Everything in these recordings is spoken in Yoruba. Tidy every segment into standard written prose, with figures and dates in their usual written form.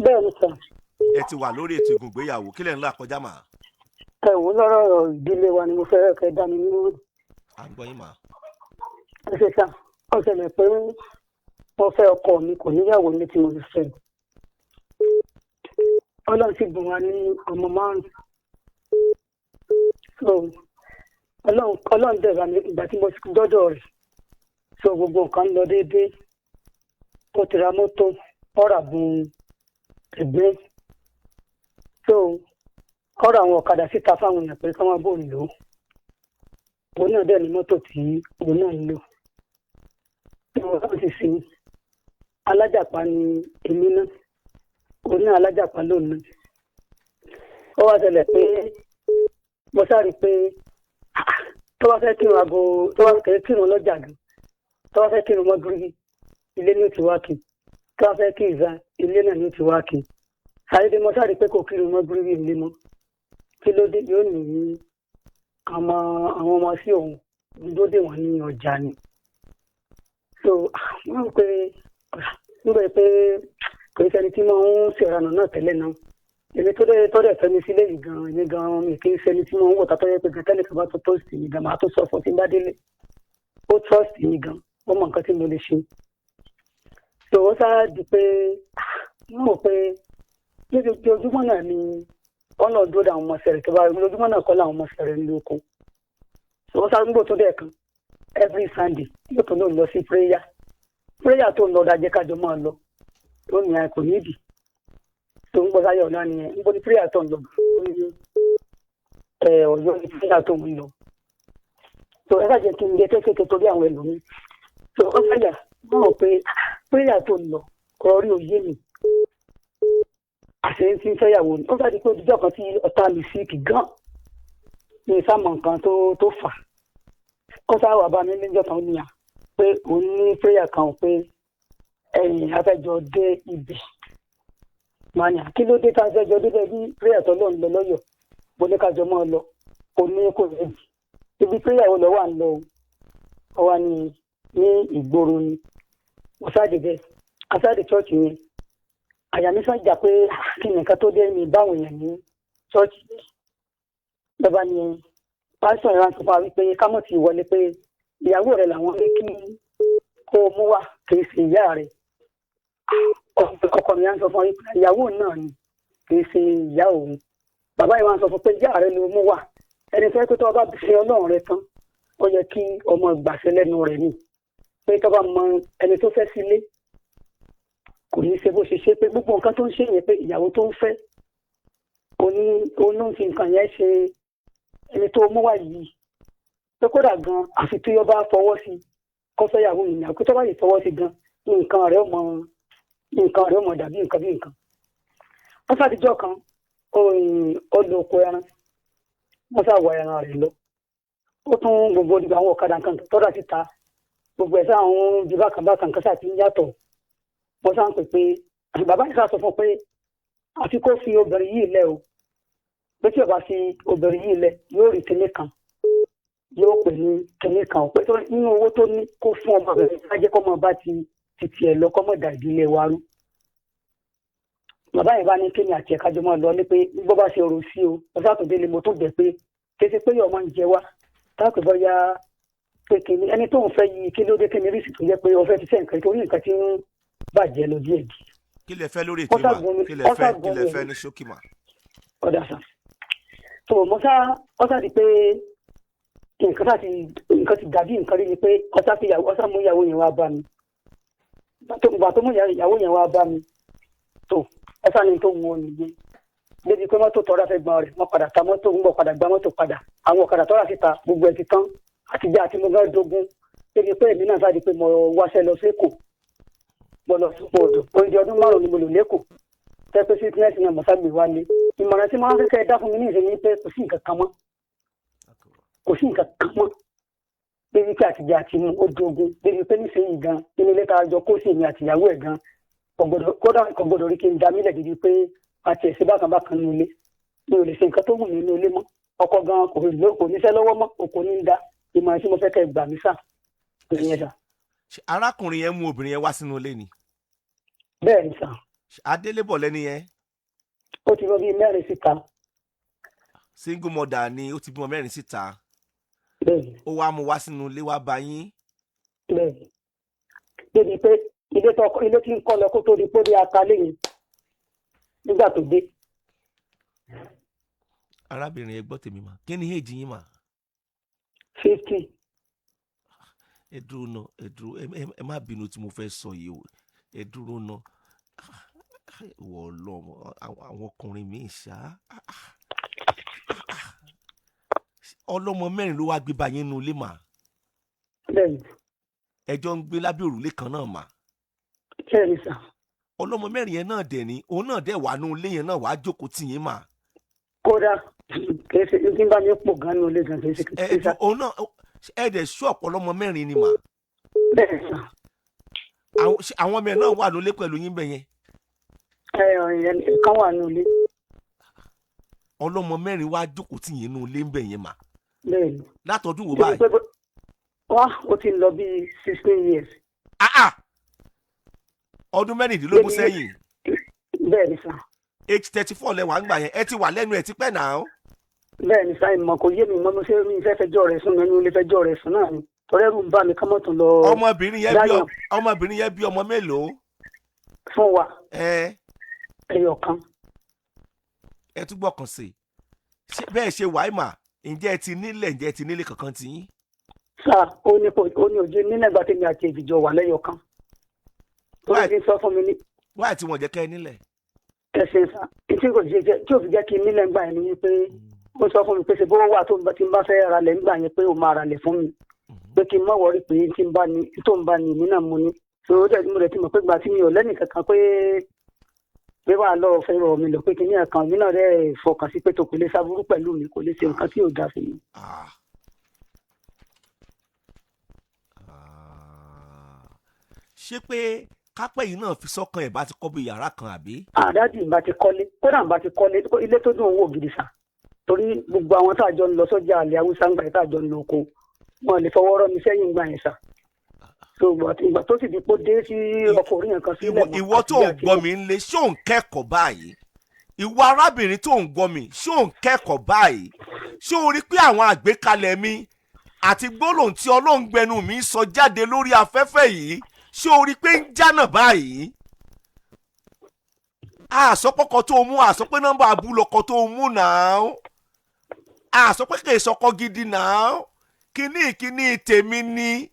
Bẹ́ẹ̀ ni sà. Ẹ ti wà lórí ètò ìgùngbéyàwó, kí lẹ̀ ń là kọjá mà? Ẹ wò ó, lọ́rọ̀ ìdílé wa ni mo fẹ́ kẹ́ dá mi nínú. À ń gbọ́ yín mà. Ẹ ṣe sà. Ó ṣẹlẹ̀ pé mo fẹ́ ọkọ mi, kò níyàwó ní tí mo fi fẹ́. Ọlọ́run sì bùn wa ní ọmọ márùn-ún. So Ọlọ́run dẹ̀ bá mi ìgbà tí mo ti dọ́dọ̀ rẹ̀. So gbogbo nǹkan ń lọ déédéé. Ó ti ra mọ́tò, ó rà bùn ẹgbẹ́. So ó ra àwọn ọ̀kadà síta fáwọn èèyàn pé kí wọ́n bò ń lò ó. Òun náà dẹ̀ ní mọ́tò tí òun náà ń lò. Ọlọ́run sì sí alájàpá ni èmi náà, òun náà alájàpá lòun náà. Ó wá ṣẹlẹ̀ pé mo sáré pé tó bá fẹ́ kírun aago, tó bá fẹ́ kírun lọ́jà gan, tó bá fẹ́ kírun mọ́gírígì, ilé ní ó ti wá kí, tó bá fẹ́ kí ìzá, ilé náà ní ó ti wá kí. Sáré mo sáré pé kò kírun mọ́gírígì ilé mọ́. Kí ló dé? Yóò ní àwọn ọmọ sí òun dúró dè wọ́n ní ọjà ni. So wọ́n rò pé nígbà pé kò í ṣẹni tí mo ń ṣèrànà náà tẹ́lẹ̀ náà. Èmi tó dẹ̀ fẹ́ mi sílé yìí gan, èmi gan mi kì í ṣẹni tí mo ń wò tátọ́ yẹ pé gan tẹ́lẹ̀ kan bá tó trust mi gan, màá tó sọ fún tí n bá délé. Ó trust mi gan, ó mọ nǹkan tí mo lè ṣe. So ó sáà di pé wọ́n rò pé lójoojúmọ́ náà ni ọ̀nà dúró àwọn ọmọ sẹ̀rẹ̀ tó bá lójúmọ́ náà kọ́ làwọn ọmọ sẹ̀rẹ̀ ń lóko. So ó sáà ń gbò tó dẹ̀ kan every Sunday yóò tó lóun lọ sí prayer. Prayer tó ń lọ dájẹ́ kájọ máa lọ, tó ní àìkò nídìí tó ń gbọ́ sáyọ̀ náà nìyẹn. Ń bọ́ ní prayer tó ń lọ, ó ní ẹ Ọ̀yọ́ ní prayer tó ń lọ. Tó ẹ ṣàjẹ́ kí n lè kékeré torí àwọn ẹlòmíì. Tó ó fẹ́yà wọ́n rò pé prayer tó ń lọ ọ̀rọ̀ rí òye mi àṣẹ tí ń fẹ́yàwó ni. Ó fẹ́ di pé ojújọ́ kan tí ọ̀tá mi síìkì gan ní sáàmù nǹkan tó fà á, ó sáà wà bá mi níjọ́ kan níyà pé òun ní prayer kan pé ẹ̀yìn afẹ́jọ dé ibẹ̀. Màá ní kí ló dé tá a fẹ́jọ débẹ̀ bí prayer tó lọ́n lọ lọ́yọ̀, mo ní kájọ máa lọ. Kò ní kò ní ibi prayer wo lọ wà ń lọ o. Ó wà ní ìgboro ni. Mo sáàdì bẹ́ẹ̀ asáàdì church yẹn. Àyà mi sàn jà pé kí nìkan tó dé mi báwọn èèyàn ní church. Bàbá ni pásítọ̀ yẹn wá sọ fún wa wípé ká mọ̀ ti wọlé, pé ìyàwó rẹ̀ làwọn ní kí kó o mú wá, kì í ṣe ìyá rẹ̀. Ọkọ mi wá sọ fún wa wípé ìyàwó náà ni, kì í ṣe ìyá òun. Bàbá yẹn wá sọ fún pé ìyá rẹ̀ ló mú wá, ẹni tó yẹ pé tó bá ṣe Ọlọ́run rẹ̀ tán, ó yẹ kí ọmọ gbàṣẹ lẹ́nu rẹ̀ ni, pé tó bá mọ ẹni tó fẹ́ sílé, kò ní ṣe bó ṣe ṣe, pé gbogbo nǹkan tó ń ṣe yẹn, pé ìyàwó tó ń fẹ́ òní ló ń fi nǹkan yẹn ṣe ẹni tó mú wá yìí, pé kódà gan àfi tí ó bá fọwọ́ sí kó fẹ́ yàwó yìí, àfi tó bá lè fọwọ́ sí gan, nǹkan rẹ̀ ó mọ dàbí nǹkan bí nǹkan. Wọ́n ṣàtijọ́ kan ó lo oko ẹran, wọ́n ṣàwọ̀ ẹran rẹ̀ lọ. Ó tún gbogbo ìgbà àwọn ọ̀kadà nǹkan tọ́ra síta, gbogbo ẹ̀ sáà ń di bákan bákan, nǹkan sáà ti ń yàtọ̀. Wọ́n sáà ń pè pé bàbá yìí sáà sọ fún pé àfi kó fi obìnrin yìí lẹ̀ o, pé tí ó bá fi obìnrin yìí lẹ̀, yóò rí kinní kan, yóò pè ní kinní kan, pé tó nínú owó tó ní kó fún ọmọ rẹ̀, ká jẹ́ kó mọ bá ti tiẹ̀ lọ, kó mọ̀ dà ìdílé wa rú. Bàbá yìí bá ní kémi àti ẹ̀ka jọ máa lọ ní pé bó bá ṣe rò sí o. Ọ̀sán mo tó bẹ̀ pé kéṣe pé yóò máa ń jẹ wá táàpì bọ́yá pé kíni ẹni tó ń fẹ́ yìí, kí ló dé, kíni rísì tó jẹ́ pé ó fẹ́ fi ṣe nǹkan torí nǹkan tí ń bàjẹ́ lọ díẹ̀ díẹ̀. Kí lẹ fẹ́ lórí ètò ìmọ̀? Kí lẹ fẹ́? Kí lẹ fẹ́ ní ṣókí mà? Ọ̀dà sàn. Tó mo sá ọ sá di pé nǹkan sá ti nǹkan ti dàbí nǹkan rí ni pé ọsá fi ìyàwó, ọsá mú ìyàwó yẹn wá bá mi. Ìgbà tó mú ìyàwó yẹn wá bá mi, tó ọsá ni tó wù ọ nìyẹn, débi pé mọ́tò tọ́ra fẹ́ gbọ́n rẹ̀, wọ́n padà ta mọ́tò, ń bọ̀ padà gba mọ́tò padà. Àwọn ọ̀kadà tọ́ra síta, gbogbo ẹ̀ ti tán àtijọ́ àti mo fẹ́ dogun, débi pé èmi náà sá di pé mo wáṣẹ́ lọ sékòó, mo lọ sí odò. Oúnjẹ ọdún 5 ni mo lò lẹ́kọ̀ọ́ tẹ́pẹ́ sickness náà mo ságbé wálé. Ìmọ̀ràn tí mo máa ń fẹ́ kẹ́ ẹ dá fún mi ní ìsinmi pé kò sí nǹkan kan mọ́, kò sí nǹkan kan mọ́, débi pé àtijọ́ àti mu ó dogun, débi pé nísìnyí gan nínú ilé tá a jọ kó sí, èmi àtìyàwó ẹ̀ gan kódà kò gbọdọ̀ rí kí n da mílẹ̀, débi pé àti ẹ̀sìn bákan bákan nínú ilé. Mi ò lè ṣe nǹkan tó wù mí nínú ilé mọ́. Ọkọ gan kò níṣẹ́ lọ́wọ́ mọ́, òkò ní ń da. Ìmọ̀ràn tí mo fẹ́ kẹ́ ẹ gbà mí sà ìyẹn sà. Ṣé arákùnrin yẹn mú obìnrin yẹn wá sínú ilé ni? Bẹ́ẹ̀ ni sà. Adélébọ̀ lẹ́ni yẹn? Ó ti rọ bíi mẹ́rin síta. Single mother ni, ó ti bímọ mẹ́rin síta. Bẹ́ẹ̀ni. Ó wá mú wá sínú ilé wá bá yín. Bẹ́ẹ̀ni, débi pé ilé tó ilé tí ń kọ́ lọ kó tó di pé ó dé ata lẹ́yìn nígbà tó dé. Arábìnrin, ẹ gbọ́ tèmi mà, kí ni èjì yín mà? 50. Ẹ dúró ná, ẹ dúró, ẹ má bínú tí mo fẹ́ sọ yìí o, ẹ dúró ná. Wọ Ọlọ́run, àwọn ọkùnrin míì ṣá. Ọlọ́mọ mẹ́rin ló wá gbé bá yín nínú ilé mà? Bẹ́ẹ̀ni. Ẹjọ́ ń gbé lábẹ́ òrùlé kan náà mà? Bẹ́ẹ̀ni sà. Ọlọ́mọ mẹ́rin yẹn náà dẹ̀ ni òun náà dẹ̀ wà nínú ilé yẹn náà, wàá jókòó tì yín mà? Kódà kìí ṣe ní bá mi pò gan ní ilé gan, kìí ṣe ẹ kìí sà. Òun náà, ẹ dẹ̀ sú ọ̀pọ̀lọmọ mẹ́rin ni mà? Bẹ́ẹ̀ni sà. Ṣé àwọn ọmọ ẹ̀ náà wà nílé pẹ̀lú yín bẹ̀ yẹn? Ẹ ẹ kan wà ní ilé. Ọlọ́mọ mẹ́rin wá jókòó tì yín nínú ilé ń bẹ̀ yẹn mà? Bẹ́ẹ̀ni. Látọdún wo Débi báyìí? pé wá, ó ti lọ bíi 16 years. Ah ah, ọdún 16 sẹ́yìn? Bẹ́ẹ̀ni sà. Age 34 lẹ́wà ń gbà yẹn, ẹ ti wà lẹ́nu ẹ̀ tipẹ́ náà. Bẹ́ẹ̀ni sà, ìmọ̀ kò yé mi mọ́, mo ṣe mi fẹ́ fẹjọ́ rẹ̀ sùn, mi ní ilé fẹjọ́ rẹ̀ sùn náà ni tọ́rẹ́rù ń bá mi ká mọ́tò lọ. Ọmọbìnrin yẹn bí Dáyọ̀. Ọmọbìnrin yẹn bí ọmọ mélòó? Fún wa? Ẹ. Ẹyọ kan. Ẹ tún gbọ́kàn sí i. Ṣé bẹ́ẹ̀ ṣe wàá mà, ǹjẹ́ ẹ ti nílẹ̀, ǹjẹ́ ẹ ti nílé kankan ti yín? Sà, ó ní kò ó ní ojú nílẹ̀ ìgbà tèmi àti èjìjọ wà lẹ́yọ kan ó ní sọ fún mi ní. Wáyé tí wọ́n jẹ́ kẹ́ ẹ nílẹ̀? Ẹsẹ̀ sà, tí kò ṣe jẹ́ tí ò fi jẹ́ kí n nílẹ̀ ńgbà yẹn ni wípé ó sọ fún mi pé ṣe bó wà tó tí n bá fẹ́ ra lẹ̀ ńgbà yẹn, pé ó máa ra lẹ̀ fún mi, pé kí n má worry, pé tí n bá ní tó ń bá ní èmi náà mo ní. So ó dẹ̀ mo dẹ̀ ti mọ̀ pé gbà tí mi ò lẹ́nì kankan pé wàá lọ fẹ́ rọ̀ mi lọ, pé kí ní ẹ̀kan mi náà dẹ̀ fọkàn sí pé tó kò lè sábúrú pẹ̀lú mi, kò lè ṣe nǹkan tí ò dáa fún mi. Ah. Ah. Ṣé pé kápẹ́ yìí náà fi sọ́kàn ẹ̀ bá ti kọ́ bí yàrá kan, àbí? Àdájì ń bá ti kọ́lé, kódà ń bá ti kọ́lé ilé tó dùn ún wò gidi sà, torí gbogbo àwọn tá a jọ ń lọ sọ́jà àlẹ́ haúsá ńgbà yẹn, tá a jọ ń lọ oko, wọn lè fọwọ́ rọ́ mi sẹ́yìn ńgbà yẹn sà. So ìgbà tó sì di pé ó dé sí ọkọ̀ orí yẹn kan sílẹ̀ mọ́, Ìwọ tó ń àti gbọ́ mi ń lé, ṣó ń kẹ́kọ̀ọ́ báyìí? Ìwọ arábìnrin tó ń gbọ́ mi, ṣó ń kẹ́kọ̀ọ́ báyìí? Ṣó o rí pé àwọn àgbékalẹ̀ mi àti gbólóhùn tí Ọlọ́run gbẹnu mi sọ jáde lórí afẹ́fẹ́ yìí, ṣó o rí pé ń jánà báyìí? Àsọpọ̀kọ tó mú, àsọpẹ́ nọ́mbà abúlọkọ tó mú náà, àsọpẹ́ kì í sọkọ gidi náà. Kíní kíní tèmi ni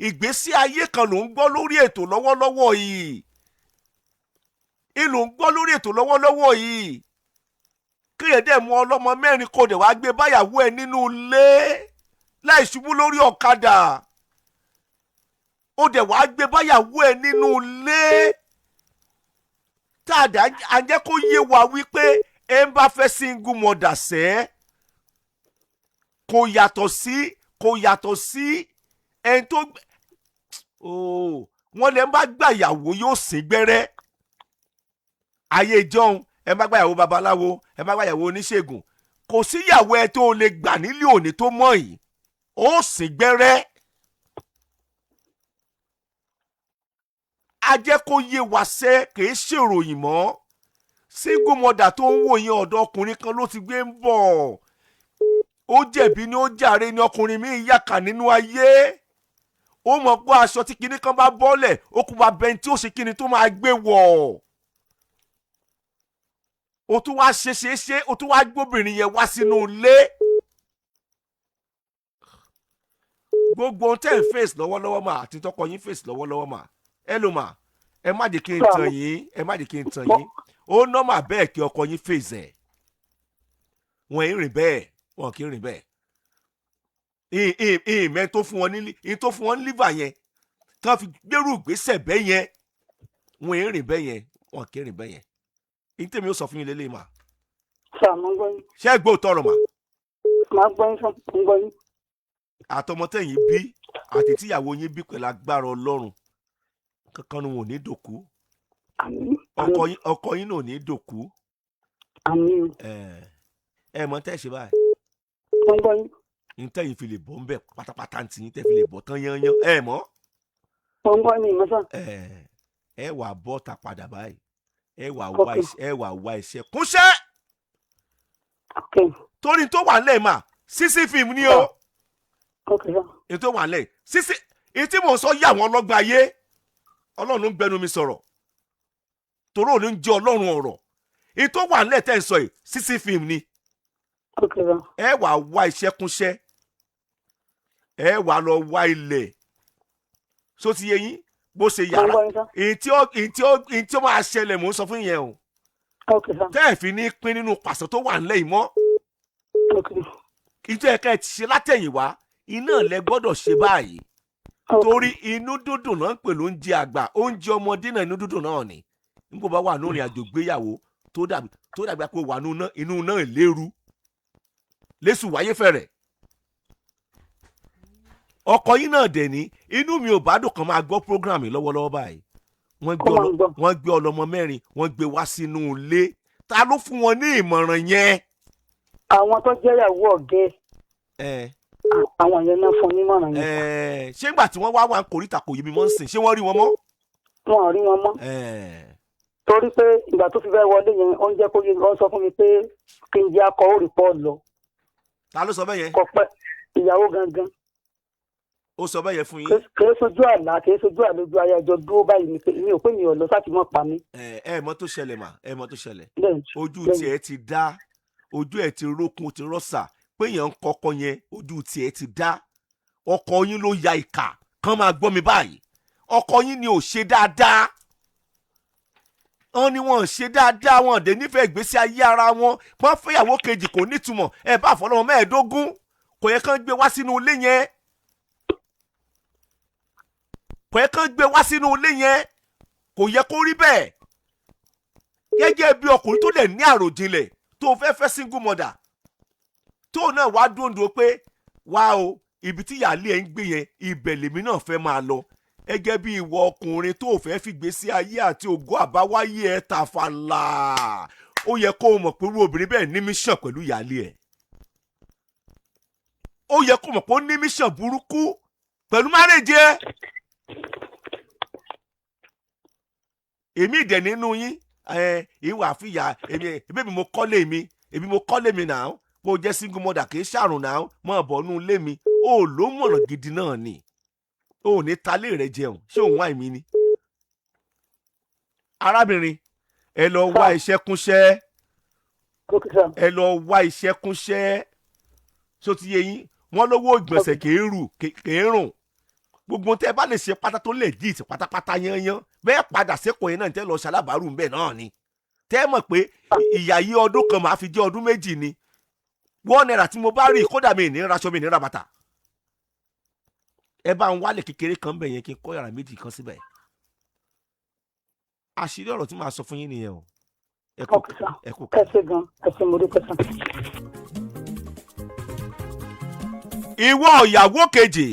ìgbésí ayé kan ló ń gbọ́ lórí ètò lọ́wọ́lọ́wọ́ yìí, ìlú ń gbọ́ lórí ètò lọ́wọ́lọ́wọ́ yìí. Kéèyàn dẹ̀ mú ọlọ́mọ mẹ́rin kó dẹ̀ wá gbé báyàwó ẹ̀ nínú ilé láì ṣubú lórí ọ̀kadà, ó dẹ̀ wá gbé báyàwó ẹ̀ nínú ilé tá a dà á jẹ́ kó yé wa wípé ẹ ń bá fẹ́ single mother sẹ́, kò yàtọ̀ sí ẹni tó ooo, wọ́n lè ń bá gbàyàwó yóò sín gbẹ́rẹ́. Ayé ìjọun, ẹ má gbàyàwó babaláwo, ẹ má gbàyàwó oníṣègùn. Kò síyàwó ẹ tó lè gbà nílé òní tó mọ̀ yìí, ó sín gbẹ́rẹ́. A jẹ́ kó yé wa sẹ́, kìí ṣèròyìn mọ́. Single mother tó ń wò yẹn, ọ̀dọ̀ ọkùnrin kan ló ti gbé ń bọ̀. Ó jẹ̀bi ni, ó jàre ni. Ọkùnrin mi yàkà nínú ayé. Ó mọ̀ pé aṣọ tí kinní kan bá bọ́lẹ̀, ó kú bá bẹ́ẹ̀ tí ó ṣe kinní tó máa gbé wọ̀. Ó tún wá ṣe ṣe ṣe, ó tún wá gbóbìnrin yẹn wá sínú ilé. Gbogbo ohun tẹ́ ń face lọ́wọ́lọ́wọ́ mà, àti tọkọ yín face lọ́wọ́lọ́wọ́ mà, ẹ ló mà, ẹ má jẹ́ kí n tàn yín, ẹ má jẹ́ kí n tàn yín. Ó normal bẹ́ẹ̀ kí ọkọ yín face ẹ̀. Wọ́n ń rìn bẹ́ẹ̀, wọn kì í rìn bẹ́ẹ̀. Ìmẹ́ tó fún wọn ní ìyìn tó fún wọn ní liver yẹn tí wọ́n fi gbérù ìgbésẹ̀ bẹ́ẹ̀ yẹn, wọ́n ń rìn bẹ́ẹ̀ yẹn, wọn kì í rìn bẹ́ẹ̀ yẹn. Ìyìn tèmi ó sọ fún yín lélẹ́yìí mà. Sà, mo ń gbọ́ yín. Ṣé ẹ gbọ́ tọrọ mà? Màá gbọ́ yín sàn, mo ń gbọ́ yín. Àtọmọ tẹ̀yìn bí àti tíyàwó yín bí, pẹ̀lú agbára Ọlọ́run, kankan ni wọn ò ní dòkú. Àmín. Ọkọ yín náà ò ní dòkú. Àmín. Ẹ ẹ mọ tẹ́ ṣe báyìí. Mo ń gbọ́ yín. Ní tẹ́yìn fi lè bọ́ ń bẹ̀ pátápátá, ní tiyín tẹ́ fi lè bọ́ tán yányán, ẹ mọ́. Mo ń gbọ́ yín, ìmọ̀ sàn. Ẹ ẹ wà bọ́ ta padà báyìí. Ẹ wà wá Okay. iṣẹ́, ẹ wà wá iṣẹ́ kúnṣẹ́. Ok. Torí tó wà nílẹ̀ mà, sísí fíìmù ni o. Ok sir. Èyí tó wà nílẹ̀ sísí, èyí tí mò ń sọ yí àwọn ọlọ́gbọ́n ayé. Ọlọ́run ń gbẹnu mi sọ̀rọ̀, torí òun ń jẹ́ Ọlọ́run ọ̀rọ̀. Èyí tó wà nílẹ̀ tẹ́ ń sọ yìí, sísí fíìmù ni. Ok sir. Ẹ wà wá iṣẹ́ kúnṣẹ́, ẹ wà lọ wá ilẹ̀ só ti yé yín bó ṣe Mo ń yàrá. gbọ́ yín sir. Èyí tí ó máa ṣẹlẹ̀, mò ń sọ fún yẹn o. Ok sir. Tẹ́ ẹ̀ fi ní pín nínú pàṣẹ tó wà nílẹ̀ yìí mọ́. Ok. Ìjọ ẹ̀ka ẹ̀ ti ṣe látẹ̀yìnwá, iná lẹ gbọ́dọ̀ ṣe báyìí. Ok. Torí inú dúdùn náà ń pè lóúnjẹ àgbà, oúnjẹ ọmọdé náà inú dúdùn náà ni. Nígbà bá wà lórí àjò gbéyàwó tó dàbí pé wà nínú inú náà léru lẹ́sù wáyé fẹ̀rẹ̀. Ọkọ yín náà dẹ̀ ní inú mi ò bá dùn kàn máa gbọ́ program yìí lọ́wọ́lọ́wọ́ báyìí. Wọ́n gbé Kó máa gbọ́. Wọ́n gbé ọlọ́mọ mẹ́rin, wọ́n gbé wá sínú ilé. Ta ló fún wọn ní ìmọ̀ràn yẹn? Àwọn tó jẹ́ ìyàwó ọ̀gẹ́ Ẹ àwọn yẹn náà fún nímọ̀ràn yẹn. Ẹ ṣé ńgbà tí wọ́n wá wà ń kórìtà kò yé mi mọ́ ń sìn, ṣé wọ́n rí wọn mọ́? Wọn ò rí wọn mọ́. Ẹ. Torí pé ìgbà tó fi fẹ́ wọlé yẹn, ó ń jẹ́ kó yé, ó ń sọ fún mi pé kí n jẹ́ akọ òrìpọ̀ lọ. Ta ló sọ bẹ́ẹ̀ yẹn? Kọ pẹ́ ìyàwó gangan. Ó sọ bẹ́ẹ̀ yẹn fún yín? Kìí sojú àlá, kìí sojú àlójú ayé, ẹjọ́ dúró báyìí ni pé mi ò pé mi ò lọ sáti mọ́ pa mí. Ẹ mọ̀ tó ṣẹlẹ̀ mà, ẹ mọ̀ tó ṣẹlẹ̀. Bẹ́ẹ̀. Ojú Bẹ́ẹ̀ni. tiẹ̀ ti dá, ojú ẹ̀ ti rókun, ti rọ́ṣà pé èèyàn ń kọ́kọ́ yẹn, ojú tiẹ̀ ti dá. Ọkọ yín ló ya ìkà kán máa gbọ́ mi báyìí. Ọkọ yín ni ò ṣe dáadáa. Wọ́n ní wọn ò ṣe dáadáa, wọn ò dé nífẹ̀ẹ́ ìgbésí ayé ara wọn. Wọ́n fẹ́yàwó kejì kò nítumọ̀. Ẹ bá àfọlọ́mọ 15, kò yẹ kán gbé wá sínú ilé yẹn, kò yẹ kán gbé wá sínú ilé yẹn, kò yẹ kó rí bẹ́ẹ̀. Gẹ́gẹ́ bí ọkùnrin tó lè ní àròjinlẹ̀ tó fẹ́ fẹ́ single mother, tó náà wá dúndùn pé wá o, ibi tí ìyáálé ẹ̀ ń gbé yẹn, ibẹ̀ lèmi náà fẹ́ máa lọ. Gẹ́gẹ́ bí ìwọ ọkùnrin tó fẹ́ fìgbésí ayé àti ògo àbáwáyé ẹ̀ tàfàlà, ó yẹ kó o mọ̀ pé irú obìnrin bẹ́ẹ̀ ní mission pẹ̀lú ìyáálé ẹ̀. Ó yẹ kó o mọ̀ pé ó ní mission burúkú pẹ̀lú marriage ẹ̀. Èmi ìdẹ̀ nínú yín ẹ ìwà àfìyà èmi èmi mo kọ́lé mi, èmi mo kọ́lé mi náà. Bó jẹ́ single mother kì í ṣàrùn náà, mọ̀ bọ̀ nú ilé mi. Ó ló mọ̀ràn gidi náà ni, ó ní talé rẹ jẹun. Ṣé òun wá èmi ni? Arábìnrin, ẹ lọ wá iṣẹ́ kúnṣẹ́. Ok sir. Ẹ lọ wá iṣẹ́ kúnṣẹ́. Ṣó ti yé yín? Wọ́n lówó ìgbọ̀nsẹ̀ kì í rù, kì í rùn. Gbogbo tẹ́ ẹ bá lè ṣe pátá tó lè dí ìtì pátápátá yányán bẹ́ẹ̀, padà sẹ́kọ̀ọ́ yẹn náà, tẹ́ lọ ṣalábàárù ń bẹ̀ náà ni. Tẹ́ ẹ mọ̀ pé ìyà yìí ọdún kan máa fi jẹ́ ọdún 2 ni. ₦1 tí mo bá rí, kódà mi ì ní raṣọ, mi ì ní ra bàtà. Ẹ bá ń wálẹ̀ kékeré kan bẹ̀ yẹn, kí n kọ́ yàrá méjì kan síbẹ̀. Àṣírí ọ̀rọ̀ tí màá sọ fún yín nìyẹn o. Ẹ kú. Ok sir. Ẹ kú. Ẹ ṣé gan, ẹ ṣé, mo dúpẹ́ sir. Ìwọ ìyàwó kejì.